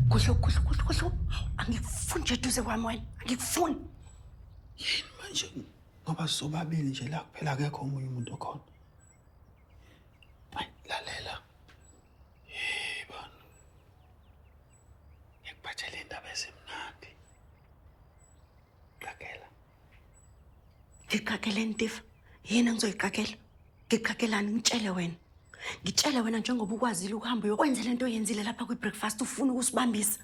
Kuhle kuhle kuhle kuhle. Angikufuni nje eduze kwami wena. Angikufuni. Yini manje ngoba sobabili nje la kuphela akekho omunye umuntu okhona. Hayi lalela. Hey bana. Ngikuphathele indaba ezimnandi. Qagela. Ngiqageleni Tifa? Yini engizoyiqagela? Ngiqagelani ngitshele wena. Ngitshele wena njengoba ukwazile ukuhamba uyokwenza lento oyenzile lapha kwi-breakfast ufuna ukusibambisa.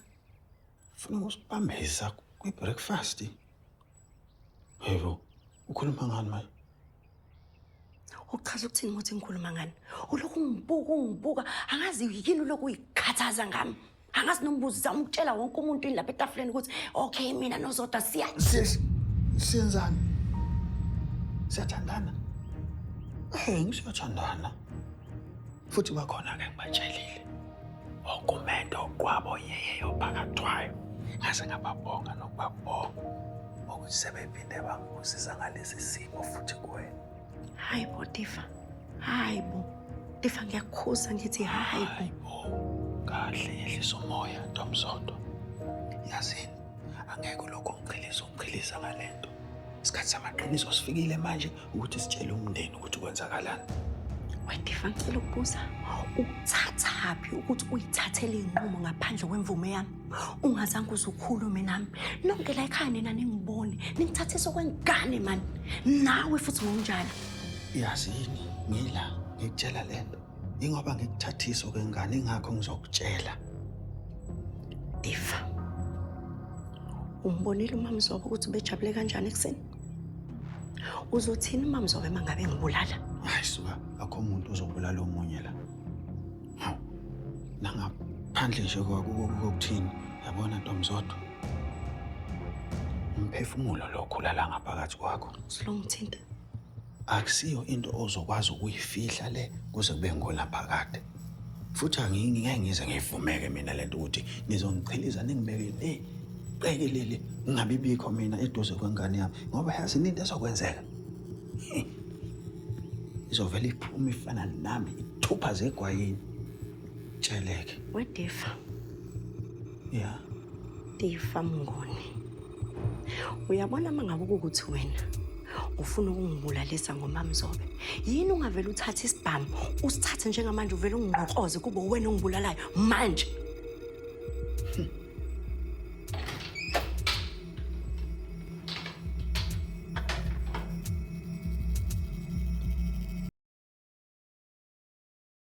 Ufuna ukusibambisa kwi-breakfast? Yebo, ukhuluma ngani manje? Uchaza ukuthini ukuthi ngikhuluma ngani? Ulokhu ungibuka ungibuka angazi yini ulokhu uyikhathaza ngami. Angazi noma uzama ukutshela wonke umuntu yini lapha etafuleni ukuthi okay mina noZodwa siya. Siyenzani? Siyathandana? Eh, ngisiyathandana. Futhi bakhona ke ngibatshelile. Okumendo kwabo yeye yophakathwayo. Ngase ngababonga nokubabonga ukuthi sebephinde bangibusisa ngalesi simo futhi kuwena. Hayi bo Tifa. Hayi bo. Tifa ngiyakukhuza ngithi hayi bo. Hayi bo. Kahle yehlisa umoya Ntomzodwa. Yazini angeke ulokhu ungichilisa ungichilisa ngalento. Isikhathi samaqiniso sifikile manje ukuthi sitshele umndeni ukuthi kwenzakalani. Wetifa ngicela ukubuza uthathaphi ukuthi uyithathele iy'nqumo ngaphandle kwemvume yami ungazange uze ukhulume nami nonke la ekhaya nina ningibone ningithathisa okwengane mani nawe futhi ngokunjalo. Yazini ngila ngikutshela le nto ingoba ngikuthathisa okwengane ingakho ngizokutshela. Tifa umbonile umamzobe ukuthi ubejabule kanjani ekuseni? Uzothini umamzobe uma ngabe ngibulala? Hayi suka, akho umuntu ozobulala omunye la. Hawu. Nangaphandle nje kokuthini, yabona Ntombizodwa. Umphefumulo lo okhula la ngaphakathi kwakho. Usulongithinta. Akusiyo into ozokwazi ukuyifihla le kuze kube ngonaphakade. Futhi angingeke ngize ngivumeke mina lento ukuthi nizongichiliza ningibeke le qekelele ngingabi bikho mina eduze kwengane yami ngoba yazi into ezokwenzeka. Izovele iphume ifana nami ithupha zegwayini. Tsheleke. Wedifa. Yeah. Tifa Mnguni. Uyabona uma ngabe ukuthi wena ufuna ukungibulalisa ngomamzobe yini ungavele uthathe isibhamu usithathe njengamanje uvele ungingqokroze kube uwena ongibulalayo manje.